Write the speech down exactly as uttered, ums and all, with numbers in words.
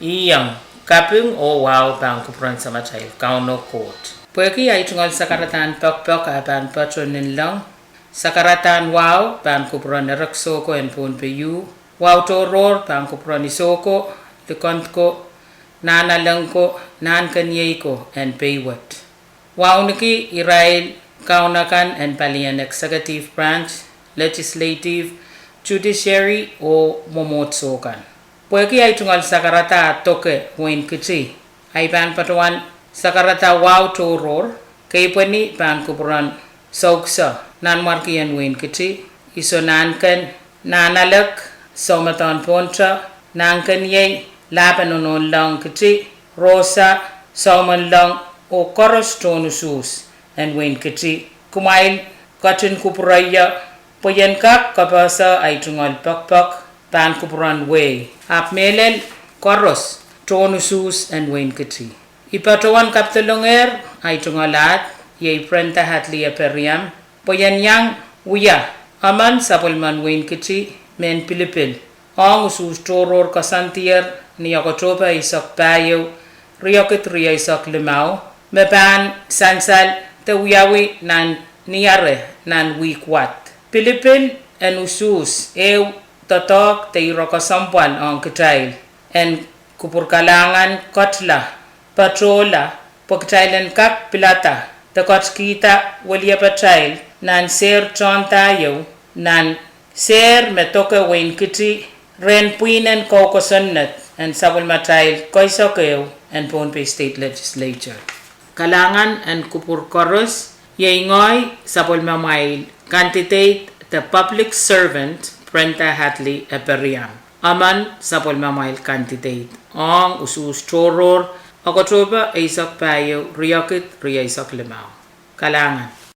Iang, kaping oh wahu pahn kupwuren Samatail Kauno Koht. Pwehki ahi tungoal sakaradahn poakpoak ah pahn patoh ninleng, sakaradahn wahu pahn kupwuren Erekiso ko en Pohnpei U, wahu tohrohr pahn kupwuren Iso ko, Likend ko, Nahnalek ko, Nahnkeniei ko en Pei wet. Wauneki irail kaun akan en palien executive branch, legislative, judiciary oh mwomwohdiso kan. Pwehki ahi tungoal sakarada ah doke wehin Kiti, ahi pahn patohwan sakarada wahu tohrohr, keipweni pahn kupwuren Soukiso, Nanmwarkien wehin Kiti, Iso Nahnken, Nahnalek, Soumedohn Pohnte, Nahnkeniei, Lahpen Onohnleng Kiti, Rosa, Soumenleng, oh koaros tohn usuhs en wehin Kiti. Kumwail ketin kupwureie, pwe I en kak kapehse ahi tungoal poakpoak pahn kupwuren wehi, ahpw mehlel koaros tohn usuhs en wehin Kiti. I patohwan kapidolongehr ahi tungoal ahd, iei Brenda Hadley Ephriam, pwe I en iang wia emen sapwellimen wehin Kiti mehn pilipil ong usuhs tohrohr koasoandier ni Okotohpe eisek pahieu, riekid rieisek limau, me pahn sansal de wiawi nan Niare nan wihk wad. Pilipil en usuhs ehu doadoahk de ire kesempwal ong kitail en kupwur kalahngan ketla, patohla, pwe kitail en kak pilada de ketkihda weliepatail nan sehr tohnda ieu, nan sehr me doke wehin Kiti, rehn pwihn en koukosonned en sapwellimatail keisek ehu en Pohnpei State Legislature. Kalahngan en kupwur koaros, iei ngehi sapwellimamwail candidate de public servant Brenda Hadley Ephriam, emen sapwellimamwail candidate ong usuhs tohrohr, Okotohpe eisek pahieu, riekid rieisek limau. Kalahngan.